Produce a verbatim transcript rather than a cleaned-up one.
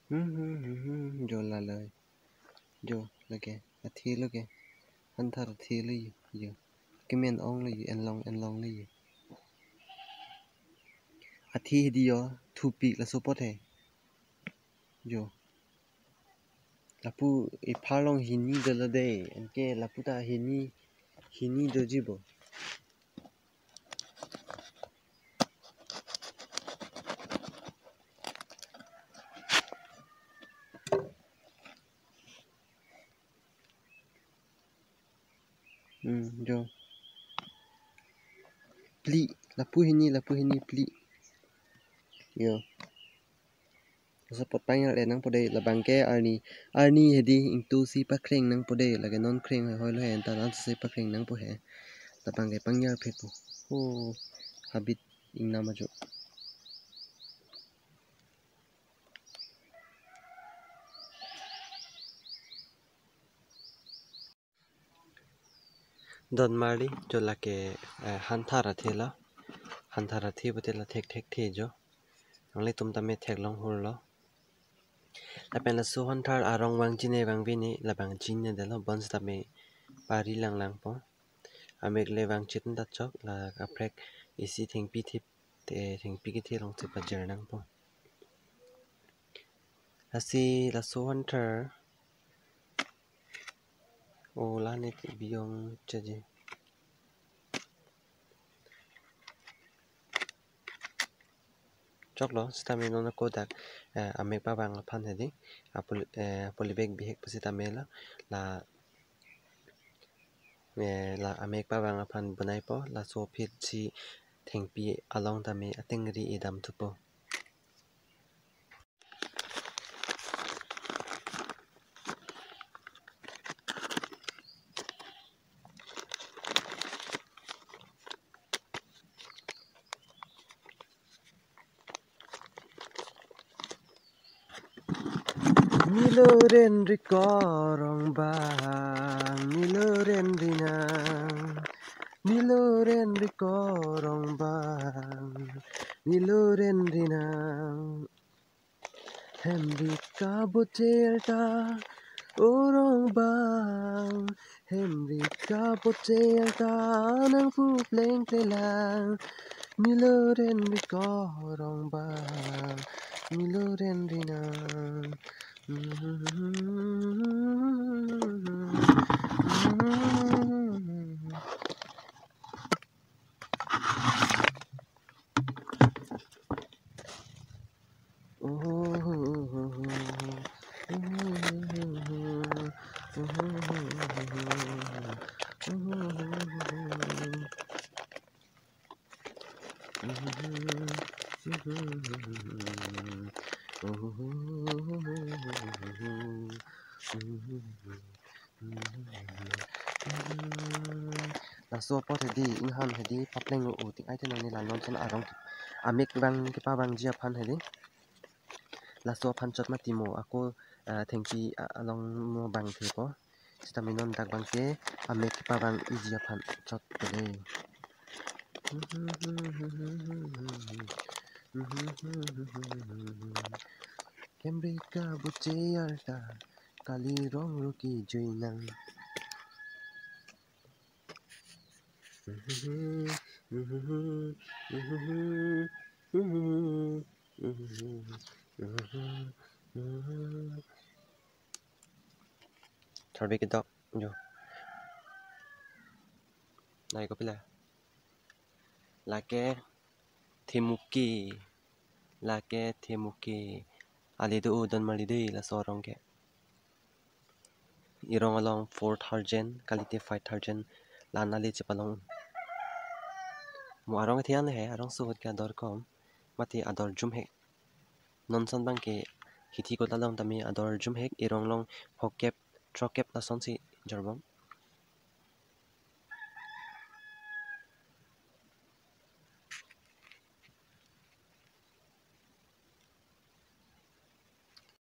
Hmm, hmm, hmm, hmm, jo lalo. Jo, lake, athe lo ke. Hanthar athe lo jo, jo. Kemen ong lo jo, enlong, enlong lo jo. Athe hedi jo, thupik laso apot he. Jo. Lapu ipharlong hini dolo de, anke lapu ta hini, hini doji bo. Hmm, jo. Phli, lapu hini, lapu hini phli. Jo. Laso apot pangjar-e nangpo de, labang ke arni, arni hedi ingtusi pakreng nangpo de, lake non kreng hoi hoi lo he, anta non si pakreng nangpo he. Labang ke pangjar phek po. Oh, habit ingnam ajo. Don marli, jo lake, eh, hanthar athe lo. Hanthar athe pute la thekthek the jo. Nanglitum tame theklong hur lo. Lapen laso hanthar arong vangji ne vangve ne, labang ji ne dolo, bonsitame pari langlang po. Amek le vangchit ta chok, la kaprek isi thengpi thip te, thengpi kethe along si pajir nangpo. Lasi laso hanthar, o la ne ke biyong chaji. Choklo, sitame non ako dak, eh, amek pavang aphan hedi, apul-, eh, polybag bihek pusitame la, la, eh, la amek pavang aphan bonai po, laso aphi si thengpi along tame atengri idam thupo. Niloren rikorong bang, niloren rinang, niloren rikorong bang, niloren rinang. Hemrik kabocher ta orong bang, hemrik kabocher ta nangpu plengple lang. Niloren rikorong bang, niloren rinang. Laso apot hedi, ingham hedi, papleng o, o, tik ai te nang ne la non son arong ke-, amek vang kepavangji aphan hedi. Laso aphan chot mati mo, ako, ah, thengpi, ah, along mo bang the po. Sitame non dak bang ke, amek kepavangji aphan chot pele. Hemrik kabocher ta, kali rong ruki juinang. Thorbi kedok jo. Nai kopila. Lake themuki. Lake themuki. Ali do udon mali dei laso arong ke. Irong along fourth arjen, kalite fifth arjen, la-an ali chepalong. Mo arong athe an he, arong suhut ke ador kom, mati ador jumhek. Non son bang ke hithi kota along tame ador jumhek, irong along phokep, throkep lason si jorbom.